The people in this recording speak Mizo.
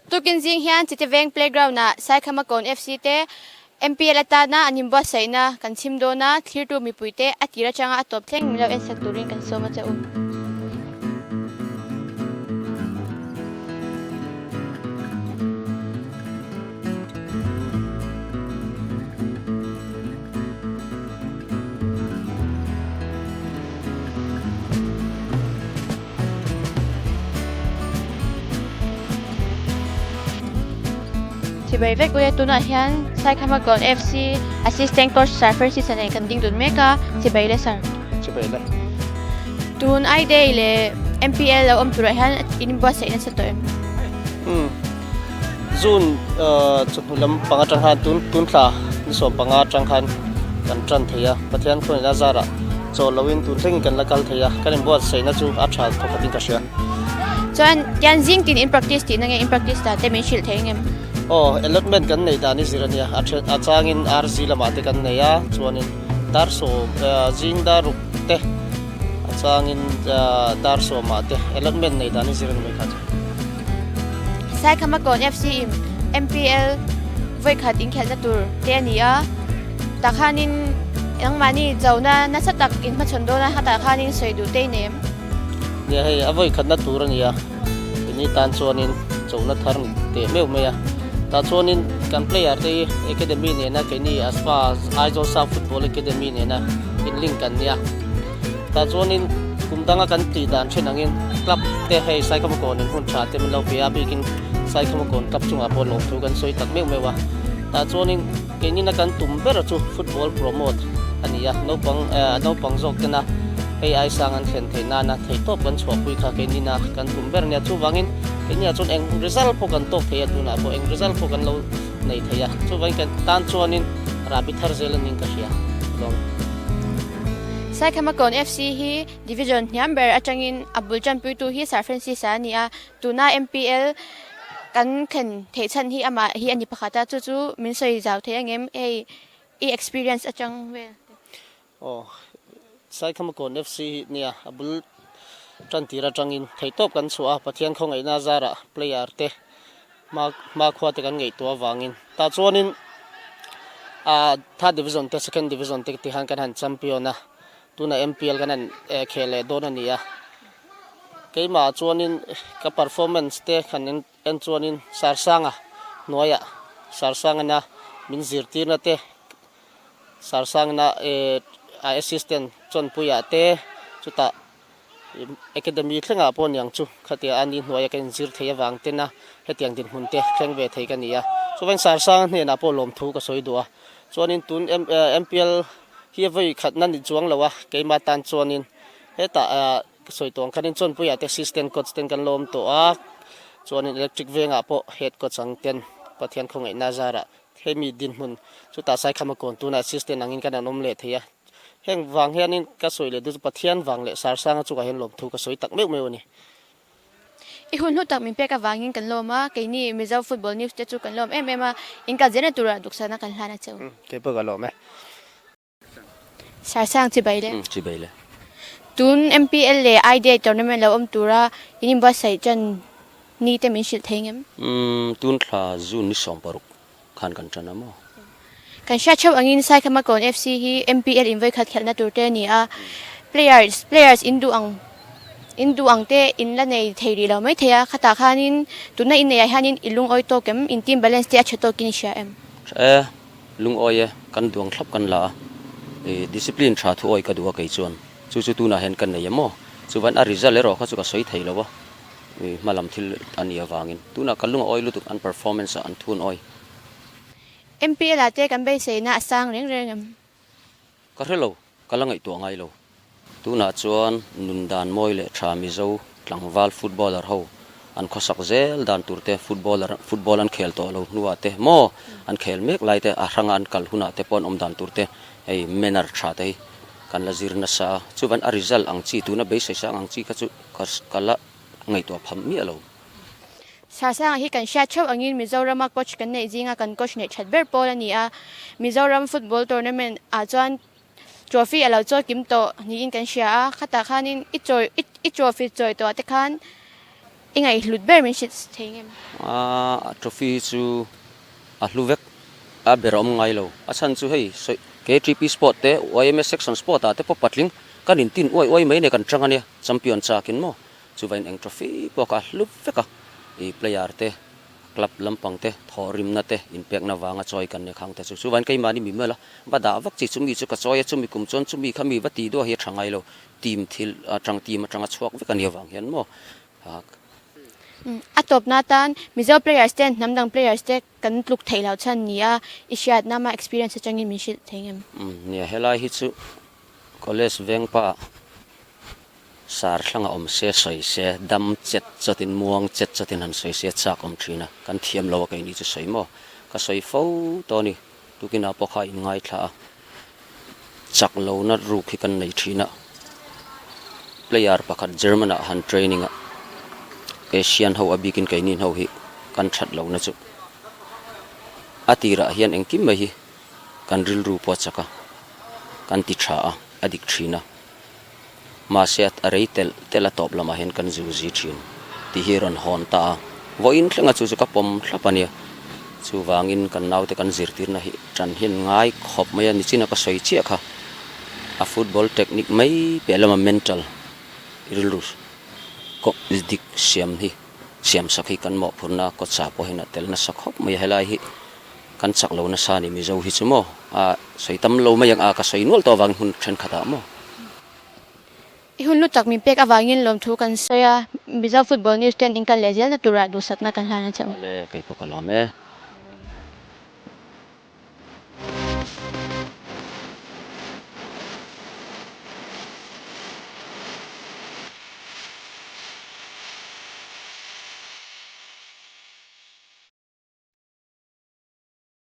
Tukin zing hian Chite Veng Playground-ah Saikhamakawn FC te MPL atana an inbuatsaihna kan chhim dawn a, thlirtu mipuite a tir atanga a tawp thleng min lo ensak turin kan sawm a che u. Chibai vek ule tunah hian Saikhamakawn FC Assistant Coach Sir Francis a nen kan ding dun mek a, chibai le Sir. Chibai le. Tun I Day leh MPL lo awm turah hian in inbuatsaih nasa tawh em? Umm June chawhnu lam panga atang khan tun tun thla ni sawm panga atang khan kan tan thei a, Pathian khawngaihna zarah chawl loin tun thlengin kan la kal thei a, kan inbuatsaihna chu a tha thawkhatin ka hria. Chuan tian zing tin in practice tihna nge in practice dan te min hrilh thei ngem? Aw, allotment kan neih dan i zir a nia, a then a changin RZ lamah te kan nei a, chuanin dar sawm zing dar ruk te a changin dar sawmah te allotment neih dan i zir a ni mai kha chu. Saikhamakawn FC in MPL vawikhat inkhelhna tur te a ni a, tah khanin nangmahni chona nasa tak in hmachhawn dawn a, tah khanin sawi duh te i nei em? Nia hei a vawikhatna tur a ni a, keini tan chuanin chona thar ni teh meuh mai a, tah chuanin kan player te hi academy nena keini ASFA Aizawl South Football Academy nena in link kan nia, tah chuanin kum danga kan tih dan then angin club te hei Saikhamakawn in hun tha te min lo pe a, bikin Saikhamakawn club chungah pawh lawmthu kan sawi tak meuh meuh a, tah chuanin Keinin a kan tum ber chu football promote a ni a, naupang naupang zawk tena hei ai sang an thlen theih nana theihtawp kan chhuahpui kha keinin a kan tum ber a nia. Chuvangin keini ah chuan eng result pawh kan tawk thei a, tunah pawh eng result pawh kan lo nei thei a, chuvangin kan tan chuanin rahbi thar zel a niin ka hria lawm. Saikhamakawn FC hi Division hniam ber atangin a bul tanpuitu hi Sir Francis-a a ni a, Tuna MPL kan thlen theih chhan hi amah hi a ni pakhat a, chu chu min sawi zau thei angem hei i experience atang vel te. Aw, Saikhamakawn FC hi nia a bul tan tir atangin theihtawp kan chhuah a, Pathian khawngaihna zarah player te hma hmakhua te kan ngaihtuah avangin tah chuanin ah third division te second division te ti khan kan han champion a, tunah MPL kan han khel leh dawn a ni a. Keimah chuanin ka performance te han en chuanin Sarsanga hnuaiah Sarsangana min zirtirna te Sarsangana a assistant chawnpuiah te chutah academy thlengah pawh niang chu khatia a ni hnuaia ka inzir thei avang tena hetiang dinhmun te thleng ve thei ka ni a. Chuvain Sarsanga hnenah pawh lawmthu ka sawi duh a. Chuanin tun MPL hi a vawi khatna ni chuang lo a keimah tan chuanin Hetah ka sawi tawh ang khanin Chawnpuiah te assistant coach ten kan lawm tawh a, chuanin electric vengah pawh head coach ang ten Pathian khawngaihna zarah hemi dinhmun chutah Saikhama kawn tunah assistant angin kan an awm leh thei a. Heng vang hianin ka sawi leh duh chu Pathian vang leh Sarsanga chungah hian lawmthu ka sawi tak meuh meuh a ni. I hun hlu tak min pek avangin kan lawm a, keini Mizo Football News te chu kan lawm em em a, in kal zelna turah duhsakna kan hlan a che u. Kei pawh ka lawm e. Sarsang chibai le. Chibai le. Tun MPL leh IDA tournament lo awm tura in inbuatsaih tan ni te min hrilh thei ngem? Tun thla June ni 16 khan kan tan a maw? Kan hriat theuh angin Saikhamakawn FC hi MPL invawikhat khelhna tur te a ni a, players players in duh ang in duh ang te in la nei thei rih lo mai thei a, khatah khanin tuna in neihah hianin i lungawi tawk em? In team balance te a tha tawkin i hria em? Tha e. Lungawi e, kan duang thlap kan la a, i discipline tha thuawi ka duh a kei chuan chu chu tunah hian ka nei em aw, chuvan a result erawh kha chu ka sawi thei lo a, i hma lam thil a nih avangin tunah ka lungawi lutuk an performance ah an thun awi. MPL ah te kan beiseina a sang reng reng em? Ka hre lo, ka la ngaihtuah ngai lo. Tunah chuan nun dan mawi leh tha Mizo tlangval footballer ho an khawsak zel dan tur te, footballer football an khel tawh lo hnuah te maw an khel mek lai te, a hranga an kal hunah te pawh an awm dan tur te hei manner tha te hi kan la zir nasa a. Chuvan a result ang chi tuna beisei sang ang chi kha chu ka la ngaihtuah pham miah lo. Sarsanga hi kan hriat theuh angin Mizorama coach kan neih zinga kan coach neih that ber pawl a ni a. Mizoram football tournament ah chuan trophy a lo chawi kim tawh niin kan hria a. Khatah khanin i chawi i trophy chawi tawh ah te khan I ngaihhlut ber min hrilh thei ngem? A trophy hi chu a hlu vek a ber a awm ngai lo. A chhan chu hei sawi KTP Sport te YMA Section Sport ah te pawh patling kan intin uai uai mai nei kan chang a nia champion chak in maw chuvain eng trophy pawh kha a hlu vek a i player te club lampang te thawhrimna te inpekna vanga chawi kan ni khang te chu chuvain keimahni mi mela va dah vak chi chumi chu ka chawi a chumi kum chuan chumi kha mi va tih duah hi a tha ngai lo team thil atang team atanga chhuak vek a nih avang hian maw a A tawpna atan Mizo players ten hnam dang players te kan tluk theih loh chhan ni a, i hriatna mah experience atangin min hrilh thei ngem? Nia helai hi chu college vengpa sar thlanga awm se sawi se dam chet chawtin muang chet chawtin han sawi se chak awm thin a, kan thiam lo a keini chu sawi maw? Ka sawi fo tawh a ni, tukinah pawh kha in ngaithla a, chak lohna ruk hi kan nei thin a, player pakhat German ah han training a, Asian ho a bikin keini ho hi kan that lohna chu a tirah hian engkim mai hi kan rilru pawh a chak a, kan ti tha a, a dik thin a, mahse a rei telh telh a tawp lamah hian kan zu zi thin tih hi a rawn hawn ta a, vawiin thlenga chu chu ka pawm thlap a nia, chuvangin kan naute kan zirtirna hi tan hian ngai khawp mai a, nichina ka sawi chiah kha a football technique mai piah lama mental rilru dik siam hi siam sak hi kan mawhphurna kawtsa pawh hian a tel nasa khawp mai a, helai hi kan chak lo nasa a ni Mizo hi chu maw a sawi tam lo mai ang a ka sawi nual tawh avangin hun thenkhatah maw. I hun lu tak min pek avangin lawmthu kan sawi a, Mizo Football News ten in kal leh zelna turah duhsakna kan hlan a che u. Awle, kei pawh ka lawm e.